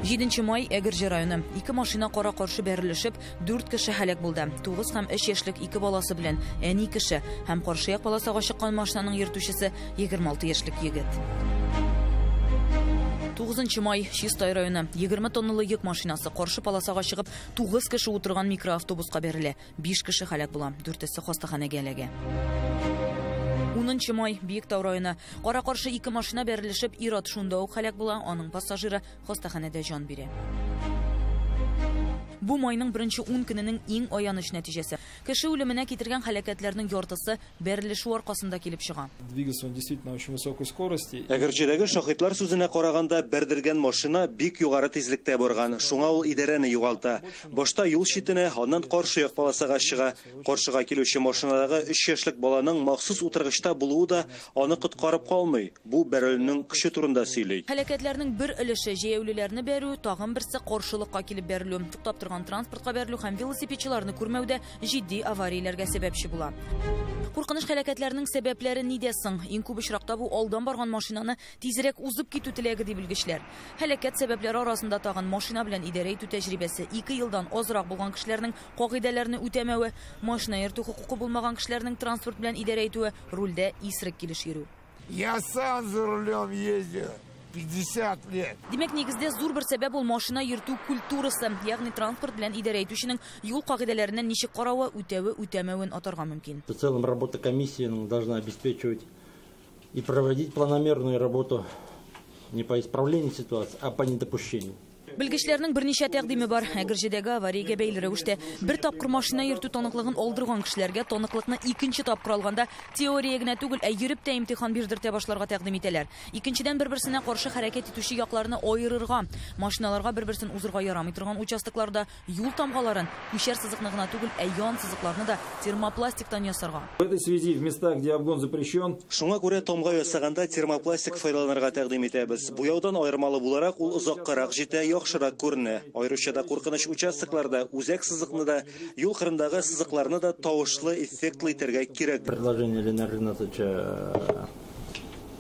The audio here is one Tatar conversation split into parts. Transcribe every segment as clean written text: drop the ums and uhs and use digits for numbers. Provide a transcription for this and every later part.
7 май, Әгерҗе районы. Ике машина кара-каршы бәрелешеп, 4 кеше һәлак булды. 9 һәм 3 яшьлек ике баласы белән әни кеше һәм каршы як полосага чыккан машинаның йөртүчесе 26 яшьлек егет. 9 май, Чистай районы. 20 тонналы йөк машинасы каршы полосага чыгып, 9 кеше утырган микроавтобуска бәрелә. 5 кеше һәлак була, 4-се хастаханәгә эләгә. 10 май, Биектау районы. Кара-каршы ике машина бәрелешеп, ир-ат шунда ук һәлак була, аның пассажиры хастаханәдә җан бирә. Бу майның беренче 10 көненең иң аяныч нәтиҗәсе. Кеше үлеменә китергән һәлакәтләрнең яртысы бәрелешү аркасында килеп чыга. Двигался он действительно очень высокой скорости. Әгерҗедәге шаһитлар сүзенә караганда, бәрдергән машина бик югары тизлектә барган. Шуңа ул идарәне югалта. Башта юл читенә, аннан каршы як полосага чыга. Каршыга килүче машинадагы 3 яшьлек баланың махсус утыргычта булуы да аны коткарып калмый. Бу бәрелүнең көче турында сөйли. Һәлакәтләрнең бер өлеше җәяүлеләрне бәрү, тагын берсе каршылыкка килеп бәрелү. Туктап торган транспортка бәрелү һәм велосипедчыларны күрмәүдә җитди аварияләргә сәбәпче була. Куркыныч һәлакәтләрнең сәбәпләре нидә соң? Иң күп очракта бу алдан барган машинаны тизрәк узып китү теләге ди белгечләр. Һәлакәт сәбәпләре арасында тагын машина белән идарә итү тәҗрибәсе, 2 елдан азрак булган кешеләрнең кагыйдәләрне үтәмәве, машина йөртү хокукы булмаган кешеләрнең транспорт белән идарә итүе, рульдә исерек килеш йөрү. Я сам за рулем ездил. 50 лет. Димәк, нигездә зур бер сәбәп ул машина йөртү культурасы, ягъни транспорт белән идарә итүченең юл кагыйдәләренә ничек каравы, үтәве, үтәмәвен атарга мөмкин. В целом работа комиссии должна обеспечивать и проводить планомерную работу не по исправлению ситуации, а по недопущению. Белгечләрнең берничә тәкъдиме бар. Әгерҗедәге авариягә бәйле рәвештә бер тапкыр машина йөртү таныклыгын алдырган кешеләргә таныклыкны икенче тапкыр алганда теория генә түгел, ә йөреп тә имтихан бирдертә башларга тәкъдим итәләр. Икенчедән, бер-берсенә каршы хәрәкәт итүче якларны аерырга, машиналарга бер-берсен узырга ярамый торган участокларда юл тамгаларын, күчәр сызыкны гына түгел, ә ян сызыкларны да термопластиктан ясарга. В этой связи в местах, где обгон запрещен, Шуңа күрә тамга ясаганда термопластик файдаланырга тәкъдим итәбез. Буяудан аермалы буларак, ул озаккарак җитә, яхшырак күренә. Аеруча да куркыныч участокларда үзәк сызыкны да, юл кырындагы сызыкларны да тавышлы, эффектлы итәргә кирәк. Предложение Ленара Ринатовича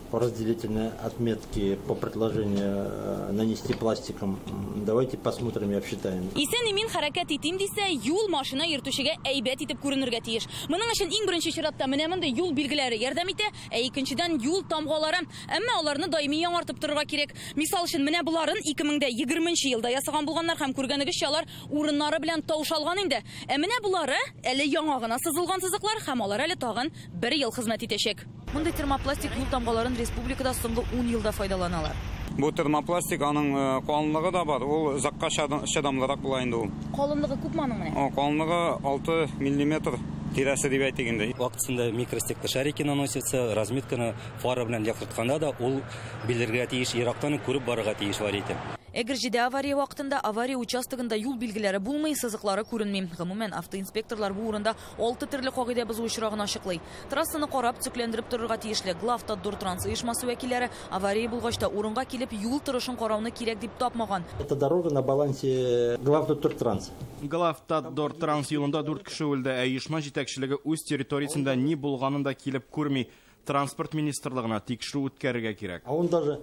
по разделительной отметке, по предложению нанести пластиком. Давайте посмотрим и обсчитаем. Исән имин хәрәкәт итим дисә, юл машина йөртүчегә әйбәт итеп күренергә тиеш. Моның өчен иң беренче чиратта менә мондый юл билгеләре ярдәм итә, ә икенчедән юл тамгалары. Әмма аларны даими яңартып торырга кирәк. Мисал өчен, менә боларын 2020 елда ясаган булганнар һәм күргәнегезчә алар урыннары белән таушалган инде. Ә менә болары әле яңа гына сызылган сызыклар һәм алар әле тагын бер ел хезмәт итәчәк. Мондый термопластик юл тамгаларын республикада соңгы 10 елда файдаланалар. Бу термопластик аның калынлыгы да бар, ул озакка чыдамлырак була инде ул. Калынлыгы күпме аның менә? Калынлыгы 6 миллиметр тирәсе дип әйтик инде. Вакытында микростеклошарики наносятся, разметканы фара белән яктыртканда да ул белергә тиеш, ерактан күреп барырга тиеш водитель. Әгерҗедә авария вакытында авария участогында юл билгеләре булмый, сызыклары күренми. Гомумән, автоинспекторлар бу урында 6 төрле кагыйдә бозу очрагын ачыклый. Трассаны карап, төзекләндереп торырга тиешле Главтатдортранс оешмасы вәкилләре авария булгач та урынга килеп юл торышын карауны кирәк дип тапмаган. Эта дорога на балансе Главтатдортранс. Главтатдортранс юлында 4 кеше үлде, ә оешма җитәкчелеге үз территориясендә ни булганын да килеп күрми. Транспорт министрлыгына тикшерү үткәрергә кирәк. А он даже,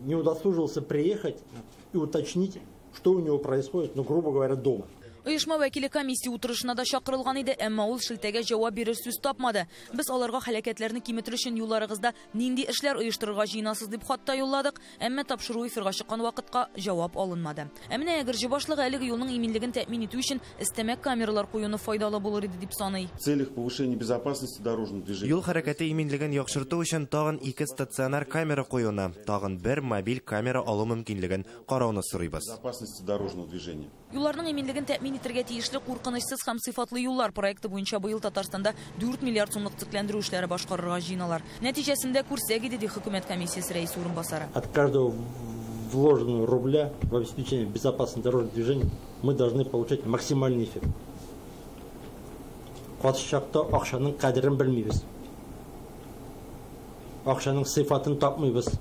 не удосужился приехать и уточнить, что у него происходит, грубо говоря, дома. Оешма вәкиле комиссия утырышына да чакырылган иде, әмма ул шелтәгә җавап бирер сүз тапмады. Без аларга һәлакәтләрне киметер өчен юлларыгызда нинди эшләр оештырырга җыенасыз дип хат та юлладык, әмма тапшыру эфирга чыккан вакытка җавап алынмады. Ә менә Әгерҗе башлыгы әлеге юлның иминлеген тәэмин итү өчен өстәмә камералар куюны файдалы булыр иде дип саный. В целях повышения безопасности дорожного движения. Юл хәрәкәте иминлеген яхшырту өчен тагын 2 стационар камера куюны, тагын 1 мобиль камера алу мөмкинлеген карауны сорыйбыз. Безопасности дорожного движения. Юлларның иминлеген тәэмин итәргә тиешле куркынычсыз һәм сыйфатлы юллар проекты буенча быел Татарстанда 4 миллиард сумлык төзекләндерү эшләре башкарырга җыеналар. Нәтиҗәсендә күрсәк иде, ди хөкүмәт комиссиясе рәисе урынбасары. От каждого вложенного рубля в обеспечение безопасного дорожного движения мы должны получать максимальный эффект. Катышчакта акчаның кадерен белмибез. Акчаның сыйфатын тапмыйбыз.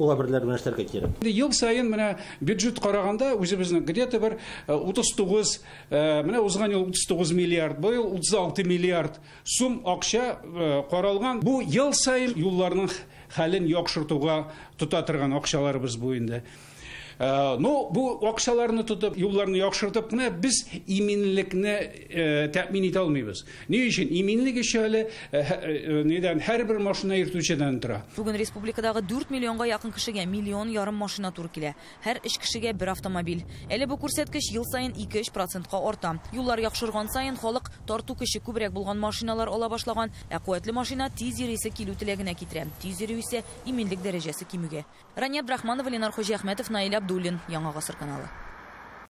Ул әберләр белән эшләргә кирәк. Ел саен менә бюджет караганда үзебезнең где-то бер 39, менә узган ел 39 миллиард, быел 36 миллиард сум акча каралган. Бу ел саен юлларның хәлен яхшыртуга тота торган акчаларыбыз бу инде. Но бу акчаларны тотып, юлларны яхшыртып кына без иминлекне тәэмин итә алмыйбыз. Ни өчен? Иминлек эше әле нидән һәрбер машина йөртүчедән тора. Бүген республикадагы 4 миллионга якын кешегә 1,5 миллион машина туры килә. Һәр 3 кешегә бер автомобиль. Әле бу күрсәткеч ел саен 2-3%ка арта. Юллар яхшырган саен халык тарту көче күбрәк булган машиналар ала башлаган, ә куәтле машина тиз йөрисе килү теләгенә китерә. Тиз йөрү исә иминлек дәрәҗәсе кимүгә. Рания Абдрахманова, Ленар Хуҗиәхмәтов, Наил Абдуллин, Яңа Гасыр каналы.